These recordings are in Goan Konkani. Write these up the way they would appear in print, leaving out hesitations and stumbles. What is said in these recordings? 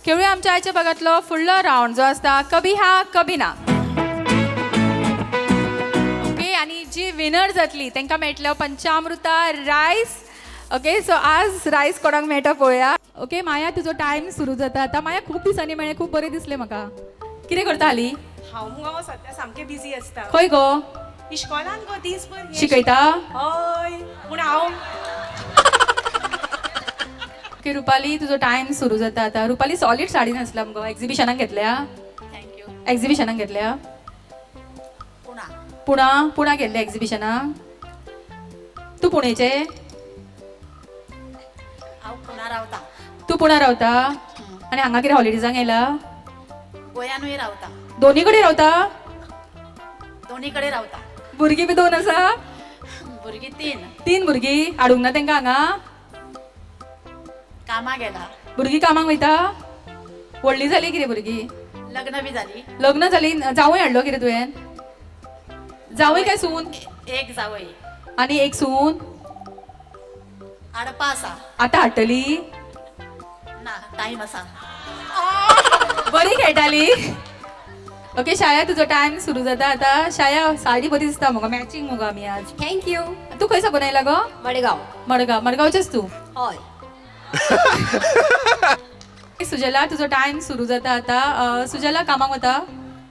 खेळूया आमच्या आयच्या भागातलो फुडलो रावंड जो आसता कभी हा कभी ना. ओके, आणि जी विनर जातली तांकां मेळटलो पंचामृता रायस. ओके, सो आज रायस कोणाक मेळटा पळोवया. ओके माया, तुजो टायम सुरू जाता आतां. माया, खूब दिसांनी मेळ्ळें, खूब बरें दिसलें म्हाका. कितें करता हाली? हांव मुगो सद्या सामकें बिजी आसता. खंय गो? इश्कोलान गो दीसभर हें. शिकयता? हय, पूण हांव ओके रुपाली, तुजो टायम सुरू जाता आतां. रुपाली, सॉलीड साडी न्हेसला मुगो. एग्जिबिशनाक घेतल्या? Thank you. एग्जिबिशनाक घेतल्या? पुणा. पुणा, पुणा गेल्ले एग्जिबिशनाक? तूं पुणेचे? हांव पुणा रावता. तूं पुणा रावता आनी हांगा कितें हॉलिडेजांक येयला? गोंयानूय रावता. दोनी कडेन रावता? दोनी कडेन रावता. भुरगीं बी दोन आसा? भुरगीं तीन. तीन भुरगीं. हाडूंक ना तांकां हांगा? कामाक गेला. भुरगीं कामाक वयता? व्हडली जाली कितें भुरगीं? लग्न बी जाली. लग्न जाली? जावंय हाडलो कितें तुवें? जावंय काय सून? एक जावय. आनी एक सून? हाडपा आसा. आतां हाडटली? ना, टायम आसा. बरी खेळटाली. ओके शाया, तुजो टायम सुरू जाता आतां. शाया, साडी बरी दिसता मुगो, मॅचिंग मुगो आमी आज. Thank you. तूं खंय साकून आयला गो? मडगांव. मडगांव. मडगांवचेच तूं? हय. सुजला, तुजो टायम सुरू जाता आतां. सुजला, कामाक वता?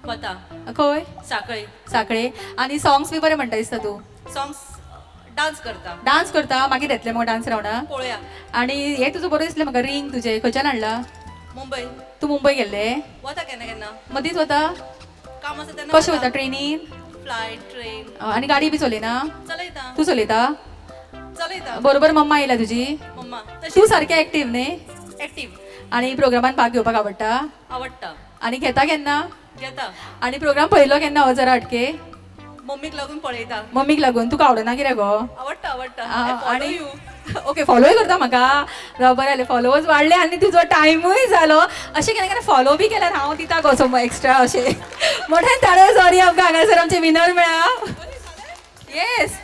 वता. खंय? साखळे. साखळे. आनी सॉंग्स बी बरें म्हणटा दिसता तूं. सॉंग्स, डान्स करता. डान्स करता. मागीर येतले मुगो डान्स रावंडा. पळोवया. आनी हे तुजो बरो दिसलें म्हाका, रिंग तुजें खंयच्यान हाडला? मुंबय. तूं मुंबय गेल्ले? वता केन्ना केन्ना. मदींच वता? काम आसा तेन्ना. कशें वता, ट्रेनीन? Flight, train. आनी गाडी बी चलयना? चलयता. तूं चलयता? चलयता. बरोबर मम्मा येयला तुजी? मम्मा. तूं सारकें एक्टीव न्ही? एक्टीव. आनी प्रोग्रामान भाग घेवपाक आवडटा? आवडटा. आनी घेता केन्ना? घेता. आनी प्रोग्राम पळयलो केन्ना हो जरा हटके? मम्मीक लागून पळयता. मम्मीक लागून. तुका आवडना कितें गो? आवडटा, आवडटा. आणि ओके, फॉलोय करता म्हाका. राव, बरें जालें, फॉलोवर्स वाडले आनी तुजो टायमूय जालो. अशें केन्ना केन्ना फॉलो बी केल्यार हांव दिता गो सो एक्स्ट्रा अशें. मोठ्यान ताळयो. सॉरी, आमकां हांगासर आमचे विनर मेळ्ळा. येस.